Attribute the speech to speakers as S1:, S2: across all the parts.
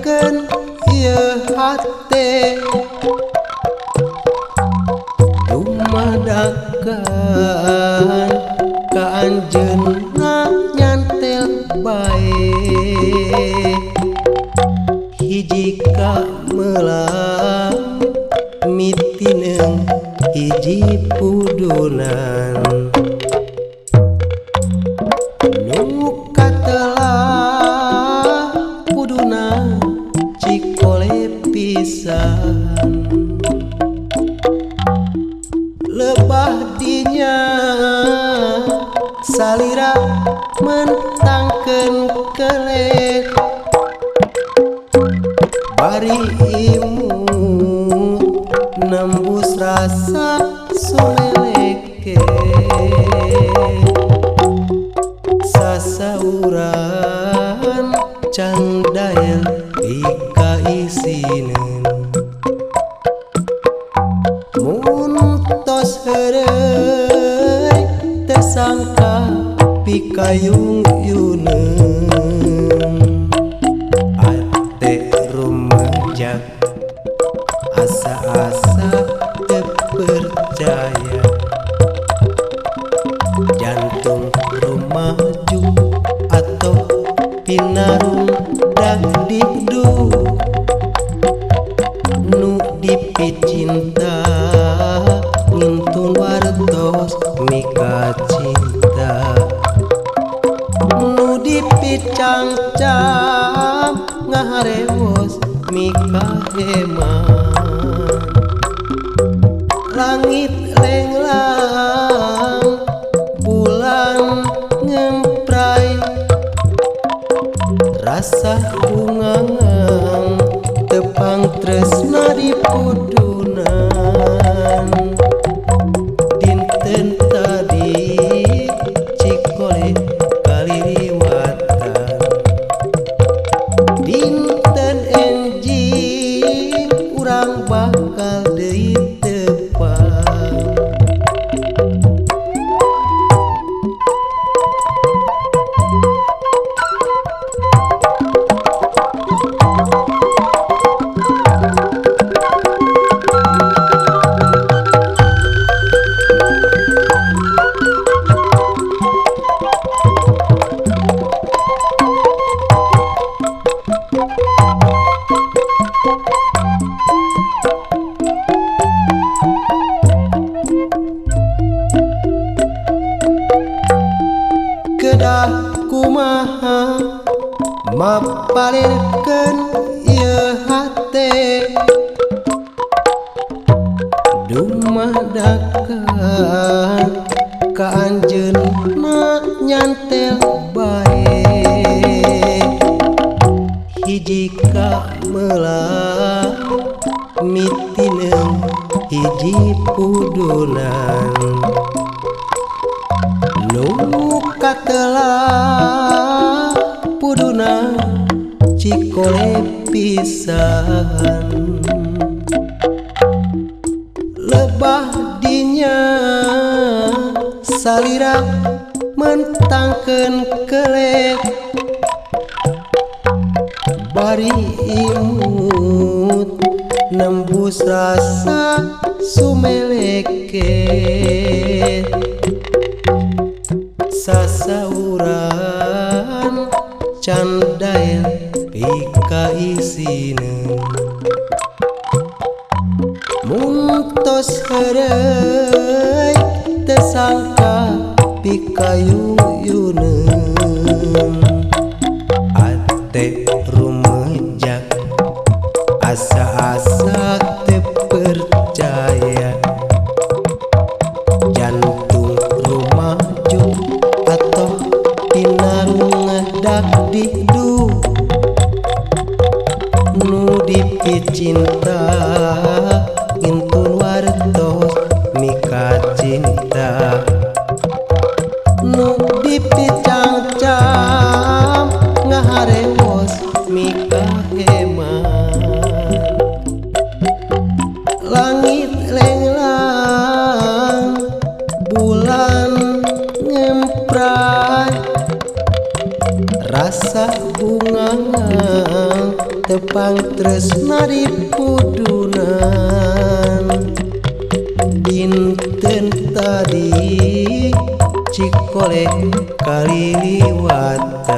S1: Mapalirkeun ieu hate dumadakan ka anjeunna nyantel bae hiji kamelang mitineung hiji pudunan nu katelah puduna cikole pisan lebah dinya salira mentangkeun kelek bari imut nembus rasa sumeleke sasauran can dael pikaisineun mun tos heureuy teu sangka pikayung-yuneun ate rumejak asa-asa teu percaya jantung rumaju atau pinarung dagdikdu nu dipicinta ngintun wartos mika cinta nu dipicangcam ngaharewos mika heman langit lenglang bulan ngempray rasa bungangang tepang tresna di pudunan dinten tadi cikole kaliriwatan dinten enjing urang bakal deui tepang. Kedah kumaha mapalirkeun ieu hate dumadakan ka anjeunna nyantel bae hiji kamelang mitineung hiji pudunan nu katelah puduna cikole pisan lebah dinya salira mentangkeun kelek bari imut nembus rasa sumeleke sasauran can dael pikaisineun mun tos heureuy teu sangka pikayung-yuneun ate rumejak asa-asa teu percaya jantung rumaju atau pinarung dagdikdu nu dipicinta ngintun wartos mika cinta nu dipicangcam ngaharewos mika heman langit lenglang bulan ngempray rasa bunga tepang. Tepang tresna di pudunan. Dinten tadi Cikole kaliliwatan.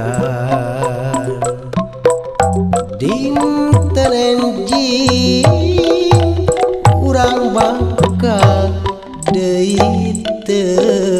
S1: Dinten enjing urang bakal deui tepang.